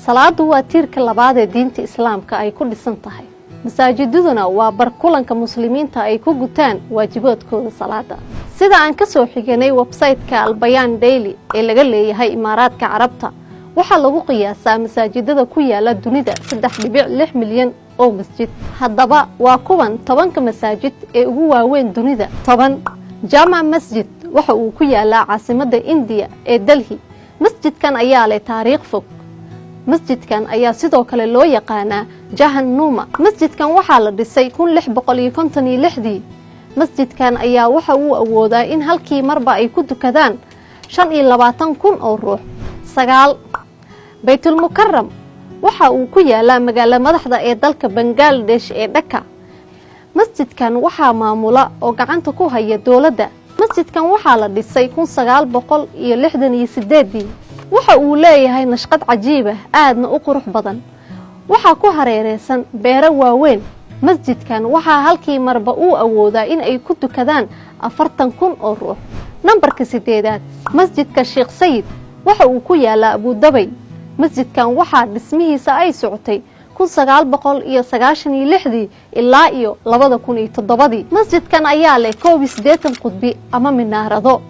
Salaadu waa tiirka labaad ee diinta Islaamka ay ku dhisan tahay. Masaajidaduna waa barkulanka muslimiinta ay ku gutaan waajibaadkooda salaada. Sida aan ka soo xiganay website-ka Albayaan Daily ee laga leeyahay Imaaraadka Carabta, waxaa lagu qiyaasaa masaajidada ku yaala dunida 3.6 milyan oo masjid. Haddaba waa kuwan 10-ka masaajid ee ugu waaweyn dunida. 10, Jama Masjid waxa uu ku yaalaa caasimadda Indiya ee Delhi. Masjidkan ayaa leh taariikh fog. Masjidkan ayaa sidoo kale loo yaqaanaa Jahan Numa. Masjidkan waxaa la dhisay 1656-dii. Masjidkan ayaa waxa uu awoodaa in halkii marba ay ku dukadaan 25,000 oo ruux. 9, Baytulmukaram waxa uu ku yaalaa magaalo madaxda ee dalka Bangaladesh ee Dhaka. Masjidkan waxaa maamula oo gacanta ku haya dowladda. Masjidkan waxaa la dhisay 1968-dii. Waxa uu leeyahay nashqad cajiib ah, aadna u qurux badan. Waxaa ku hareereysan beero waaweyn. Masjidkan waxaa halkii marba uu awoodaa in ay ku dukadaan 40,000 oo ruux. Nambarka sideedaad, Masjidka Sheekh Sayid waxa uu ku yaalaa Abudabay. Masjidkan waxaa dhismihiisa ay socotay 1996-dii ilaa iyo 2007-dii. Masjidkan ayaa leh 81 qudbi ama minaarado.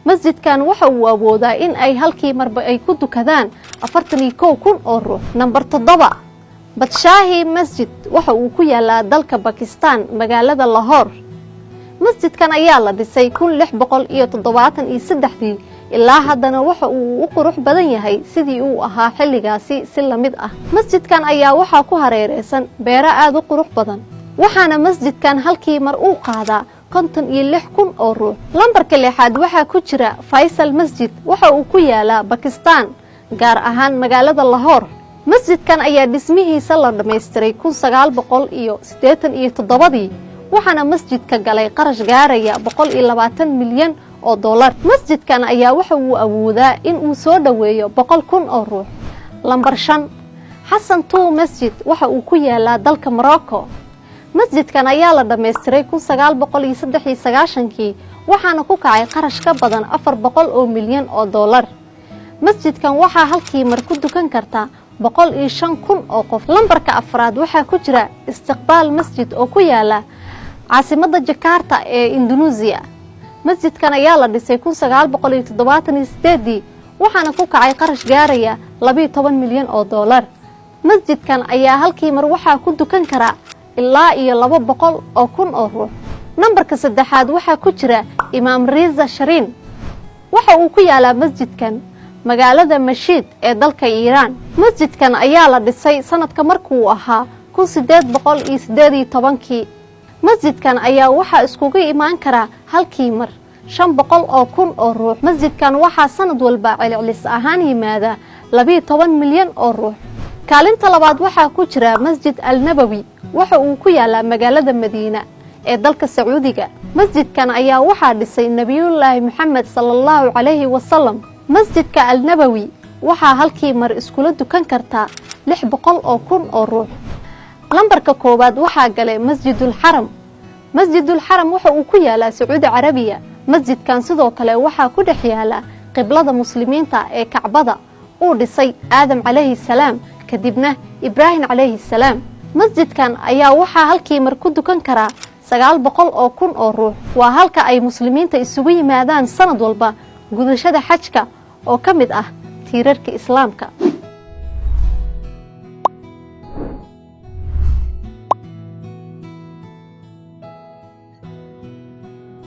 Masjidkan waxa uu awoodaa in ay halkii marba ay ku dukadaan 41,000 oo ruux. Nambar 7, Badshaahi Masjid waxa uu ku yaalaa dalka Bakistan, magaalada Lahore. Masjidkan ayaa la dhisay 1673-dii, ilaa haddana waxa uu u qurux badan yahay sidii uu ahaa xilligaasi si lamid ah. Masjidkan ayaa waxaa ku hareereysan beero aada u qurux badan, waxaana masjidkan halkii mar uu qaadaa 56,000 oo ruux. Lambarka lixaad waxaa ku jira Faysal Masjid. Waxa uu ku yaalaa Bakistan, gaar ahaan magaalada Lahore. Masjidkan ayaa dhismihiisa la dhammaystiray 1987-dii, waxaana masjidka galay qarash gaaraya 120 milyan oo dollar. Masjidkan ayaa waxa uu awoodaa in uu soo dhoweeyo 100,000 oo ruux. Lambar 5, Xasan Two Masjid waxa uu ku yaalaa dalka Morocco. Masjidkan ayaa la dhammaystiray 1993-kii, waxaana ku kacay qarash ka badan 400 oo milyan oo dollar. Masjidkan waxaa halkii mar ku dukan kartaa 105,000 oo qof. Lambarka afraad waxaa ku jira Istiqbaal Masjid oo ku yaala caasimadda Jakarta ee Indonesia. Masjidkan ayaa la dhisay 1978-dii, waxaana ku kacay qarash gaaraya 12 milyan oo dollar. Masjidkan ayaa halkii mar waxaa ku dukan kara ilaa iyo 200,000 oo ruux. Nambarka saddexaad waxaa ku jira Imaam Riza Shariin. Waxa uu ku yaalaa masjidkan magaalada Mashiid ee dalka Iiraan. Masjidkan ayaa la dhisay sanadka markuu ahaa 1818-kii. Masjidkan ayaa waxaa iskugu imaan karaa halkii mar 500,000 oo ruux. Masjidkan waxaa sanad walba celcelis ahaan yimaada 12 milyan oo ruux. Kaalinta labaad waxaa ku jira Masjid Al Nabowi. Waxa uu ku yaalaa magaalada Madiina ee dalka Sacuudiga. Masjidkan ayaa waxaa dhisay Nebiyullaahi Maxamed sala Allahu calayhi wasalam. Masjidka Alnabowi waxaa halkii mar iskula dukan kartaa 600,000 oo ruux. Lambarka koowaad waxaa galay Masjidulxaram. Masjidulxaram waxa uu ku yaalaa Sacuudi Carabiya. Masjidkan sidoo kale waxaa ku dhex yaala qiblada muslimiinta ee Kacbada uu dhisay Aadam calayhi salaam, kadibna Ibraahim calayhi salaam. Masjidkan ayaa waxaa halkii mar ku dukan karaa 900,000 oo ruux. Waa halka ay muslimiinta isugu yimaadaan sanad walba gudashada xajka oo ka mid ah tiirarka Islaamka.